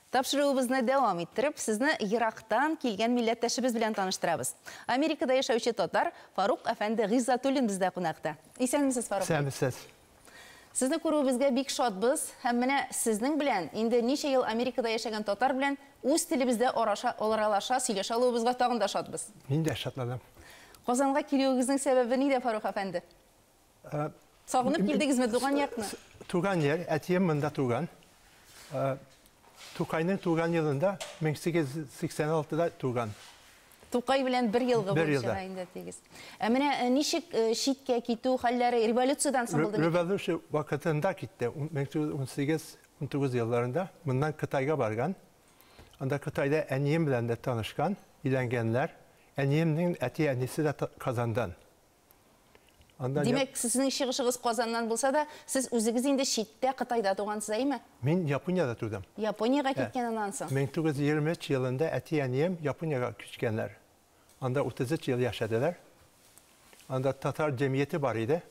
Тапшыруыбызны дәвам иттереп, сезне ерактан килгән милләттәшебез белән таныштырабыз. Америкада яшәүче татар Фарук әфәнде Гыйззатуллин бездә кунакта. Исәнмесез, Фарук. Исәнмесез. Сезне күрүебезгә бик шатбыз һәм менә сезнең белән инде ничә ел Америкада яшәгән татар белән үз телебездә араша, аралаша, сөйләшә алуыбызга тагын да шатбыз. Мин дә шатланам. Казанга килүегезнең сәбәбе нидә, Фарук әфәнде? Сагынып килдегезме туган якны? Туган ел, әтием монда туган. Тукайның туган елында 1886-да туган. Тукай белән бер елгы булып чыга инде әтиегез. Ә менә ничек читкә китү хәлләре революциядән соң булды? Революция вакытында китте. 1918-19 елларында моннан Кытайга барган. Анда Кытайда әнием белән дә танышкан, өйләнгәннәр. Әниемнең әти-әнисе дә Казандан. Анда Димәк, сезнең чыгышыгыз Казаннан булса да, сез үзегез инде читтә, Кытайда тугансыз, әйеме? Мин Япониядә тудым. Япониягә киткән аннан соң. 1923 елында әти-әнием Япониягә күчкәннәр. Анда 33 ел яшәделәр. Анда татар җәмгыяте бар иде.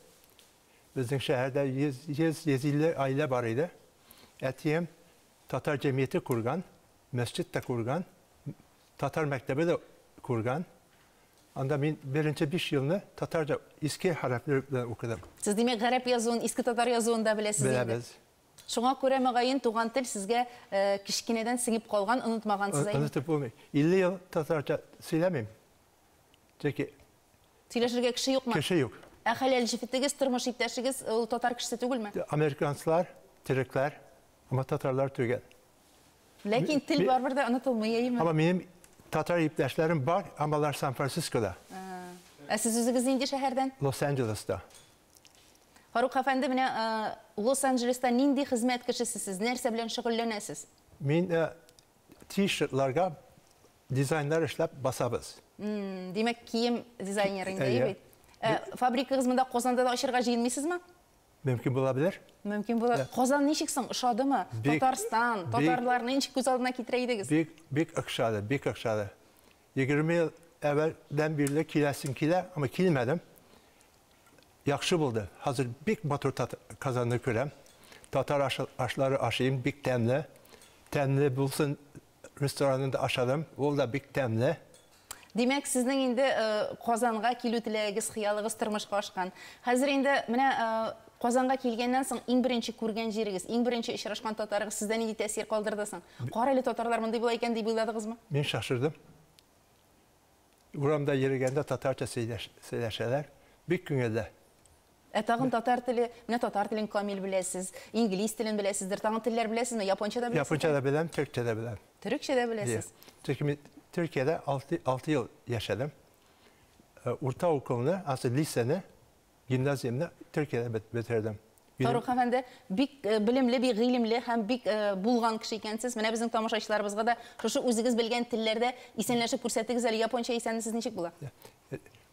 Безнең шәһәрдә 100-150 гаилә бар иде. Әтием татар җәмгыяте күргән, мәсҗид тә күргән, татар мәктәбе дә күргән. Анда мин беренче 5 елны татарча иске хәрефләр белән укыдым. Сез, димәк, гарәп язуын, иске татар язуын да беләсез инде. Беләбез. Шуңа күрә, мөгаен, туган тел сезгә кечкенәдән сеңеп калган, онытмагансыз, әйеме? Онытып булмый. 50 ел татарча сөйләмим. Чөнки Сөйләшергә кеше юкмы? Кеше юк. Ә хәләл җефетегез, тормыш иптәшегез, ул татар кешесе түгелме? Американецлар, төрекләр, әмма татарлар түгел. Ләкин тел барыбер дә онытылмый, әйеме? Ама минем татар иптәшләрем бар, ама алар Сан-Францискода. Ә сез үзегез нинди шәһәрдән? Лос-Анджелеста. Фарук әфәнде, менә Лос-Анджелеста нинди хезмәт кешесе сез? Нәрсә белән шөгыльләнәсез? Мин ти-ширтларга дизайннар эшләп басабыз. Димәк, кием дизайнеры инде, әйе бит? Фабрикагыз монда Казанда да ачырга җыенмыйсызмы? Мөмкин була белер. Мөмкин була. Казан ничек соң? Ошадымы? Татарстан, татарларны ничек күз алдына китерә идегез? Бик, бик охшады, бик охшады. 20 ел әвәлдән бирле киләсем килә, әмма килмәдем. Яхшы булды. Хәзер бик матур Казанны күрәм. Татар ашлары ашыйм, бик тәмле. Тәмле булсын ресторанында ашадым, ул да бик тәмле. Димәк, сезнең инде Казанга килү теләгегез, хыялыгыз тормышка ашкан. Хәзер инде менә Казанга килгәннән соң иң беренче күргән җирегез, иң беренче очрашкан татарыгыз сездә нинди тәэсир калдырды соң? Кара әле, татарлар мондый була икән дип уйладыгызмы? Мин шашырдым. Урамда йөргәндә татарча сөйләшәләр. Бик күңелле. Ә тагын татар теле, менә татар телен камил беләсез, инглиз телен беләсездер, тагын телләр беләсезме? Японча да беләсезме? Японча да беләм, төркчә дә беләм. Төрекчә дә беләсез? Чөнки мин Төркиядә 6 ел яшәдем. Урта укуны, асы лисене, гимназиямне Төркиядә бетердем. Фарух әфәнде, бик белемле, бик гыйлемле һәм бик булган кеше икәнсез. Менә безнең тамашачыларыбызга да шушы үзегез белгән телләрдә исәнләшеп күрсәтегез әле. Японча исәнмесез ничек була?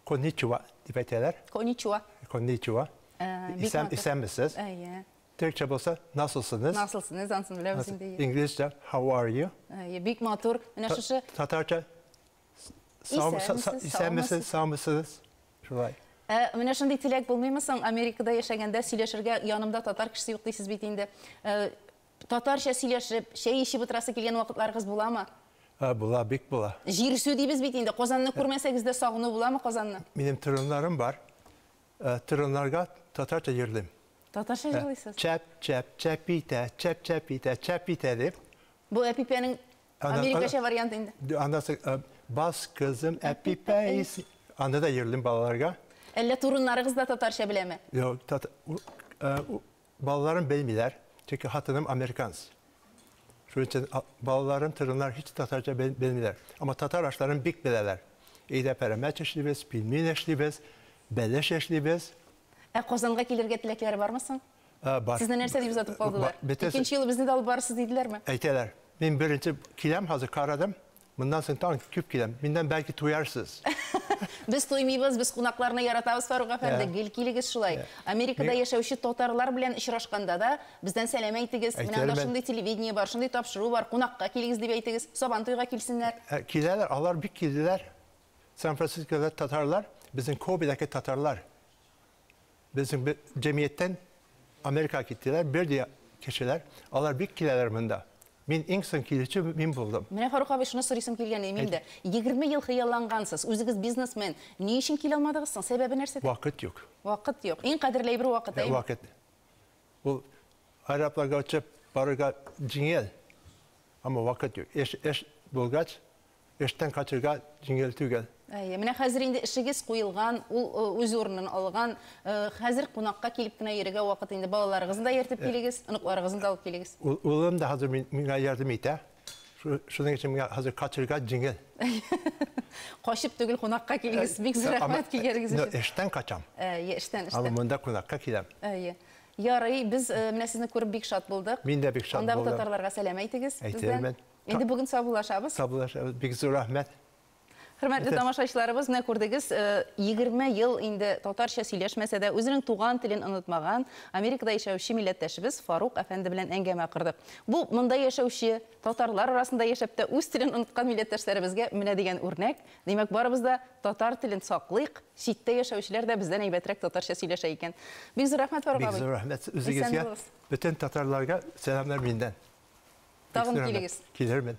Конничуа дип әйтәләр. Конничуа. Конничуа. Исән, исәнмесез. Әйе. Төркчә булса, насылсыныз. Насылсыныз, ансын беләбез инде. Инглизчә, how are you? Әйе, бик матур. Менә шушы Татарча исәнмесез, саумысыз. Шулай. Ә менә шундый теләк булмыймы соң, Америкада яшәгәндә сөйләшергә янымда татар кешесе юк дисез бит инде. Татарча сөйләшеп, чәй эчеп утырасы килгән вакытларыгыз буламы? Була, бик була. Җирсү дибез бит инде. Казанны күрмәсәгез дә сагыну буламы Казанны? Минем торыннарым бар. Торыннарга татарча җырлыйм. Татарча җырлыйсыз? Чәп, чәп, чәп итә, чәп, чәп итә, чәп итә дип. Бу Әпипәнең америкача варианты инде. Аннан соң бас кызым Әпипә ис. Анда да җырлыйм балаларга. Әллә туруннарыгыз да татарча беләме? Юк, балаларым белмиләр, чөнки хатыным американец. Шуның өчен балаларым, торыннар һич татарча белмиләр. Әмма татар ашларын бик беләләр. Өйдә пәрәмәч эшлибез, пельмень эшлибез, бәлеш эшлибез. Ә Казанга килергә теләкләре бармы соң? Бар. Сезне нәрсә дип озатып калдылар? Икенче юлы безне дә алып барырсыз диделәрме? Әйтәләр. Мин беренче киләм, хәзер карадым. Моннан соң тагын күп киләм. Миннән бәлки туярсыз. Без туймыйбыз, без кунакларны яратабыз, Фарук әфәнде. Гел килегез шулай. Америкада яшәүче татарлар белән очрашканда да бездән сәлам әйтегез. Менә анда шундый телевидение бар, шундый тапшыру бар, кунакка килегез дип әйтегез. Сабан туйга килсеннәр. Киләләр, алар бик килделәр. Сан-Францискода татарлар, безнең Кобедәге татарлар. Безнең җәмгыятьтән Америкага киттеләр, бер дә кешеләр. Алар бик киләләр монда. Мин иң соң килүче мин булдым. Менә, Фарук абый, шуны сорыйсым килгән иде мин дә. 20 ел хыяллангансыз, үзегез бизнесмен. Ни өчен килә алмадыгыз соң? Сәбәбе нәрсәдә? Вакыт юк. Вакыт юк. Иң кадерле әйбер вакыт, әйеме? Вакыт. Ул аэропланга очып барырга җиңел, әмма вакыт юк. Эш, эш булгач, эштән качырга җиңел түгел. Әйе, менә хәзер инде эшегез куелган, ул үз урынын алган. Хәзер кунакка килеп кенә йөрергә вакыт инде. Балаларыгызны да ияртеп килегез, оныкларыгызны да алып килегез. Улым да хәзер миңа ярдәм итә. Шуның өчен миңа хәзер качырга җиңел. Качып түгел, кунакка килегез. Бик зур рәхмәт килгәнегез өчен. Эштән качам. Әйе, эштән, эштән. Ама монда кунакка киләм. Әйе. Ярый, без менә сезне күреп бик шат булдык. Мин дә бик шат булдым. Андагы татарларга сәлам әйтегез. Әйтермен. Инде бүген саубуллашабыз. Саубуллашабыз. Бик зур рәхмәт. Хөрмәтле тамашачыларыбыз, менә күрдегез, 20 ел инде татарча сөйләшмәсә дә, үзенең туган телен онытмаган Америкада яшәүче милләттәшебез Фарук әфәнде белән әңгәмә кордык. Бу монда яшәүче татарлар арасында яшәп тә үз телен оныткан милләттәшләребезгә менә дигән үрнәк. Димәк, барыбыз да татар телен саклыйк, читтә яшәүчеләр дә бездән әйбәтрәк татарча сөйләшә икән. Бик зур рәхмәт, Фарук абый. Бик зур рәхмәт үзегезгә. Бөтен татарларга сәламнәр миннән. Тагын килегез. Килермен.